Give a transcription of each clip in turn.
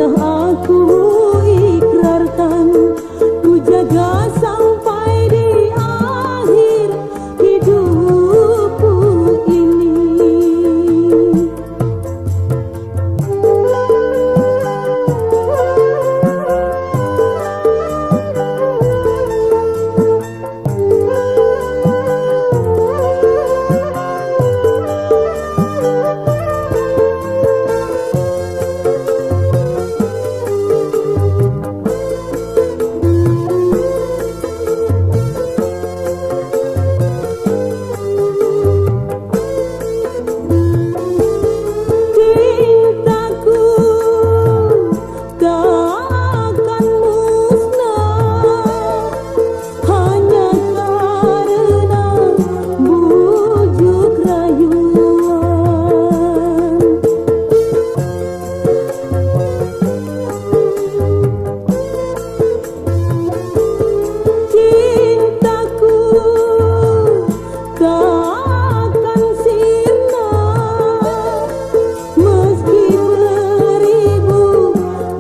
Telah aku ikrarkan, ku jaga sampai di akhir hidupku ini. Cintaku tak akan musnah hanya karena bujuk rayuan. Cintaku tak akan sirna meski beribu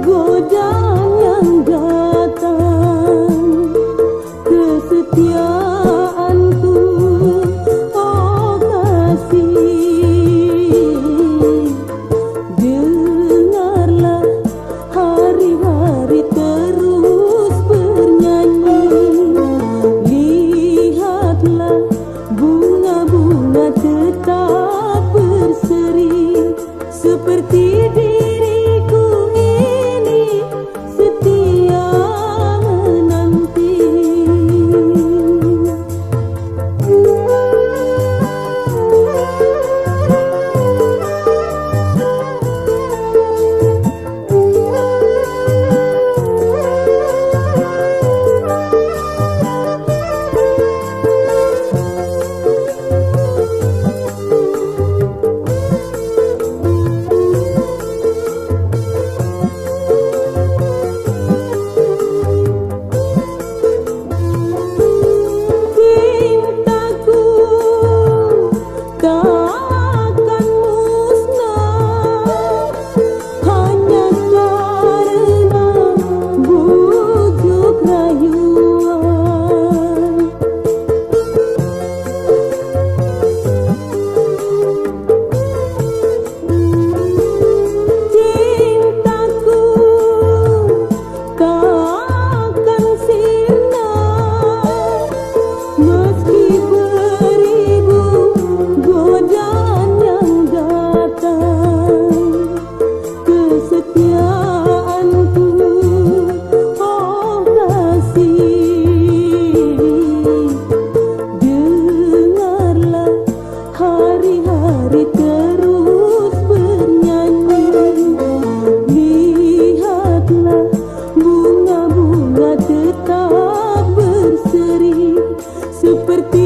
godaan yang datang. Kesetiaanku, oh kasih, dengarlah hari-hari terus bernyanyi. Lihatlah bunga-bunga tetap berseri seperti diriku ini setia menanti. Cintaku tak akan musnah hanya karena bujuk rayuan. Cintaku tak akan sirna meski beribu godaan yang datang. Kesetiaanku, oh kasih, dengarlah hari-hari terus bernyanyi. Lihatlah bunga-bunga tetap berseri seperti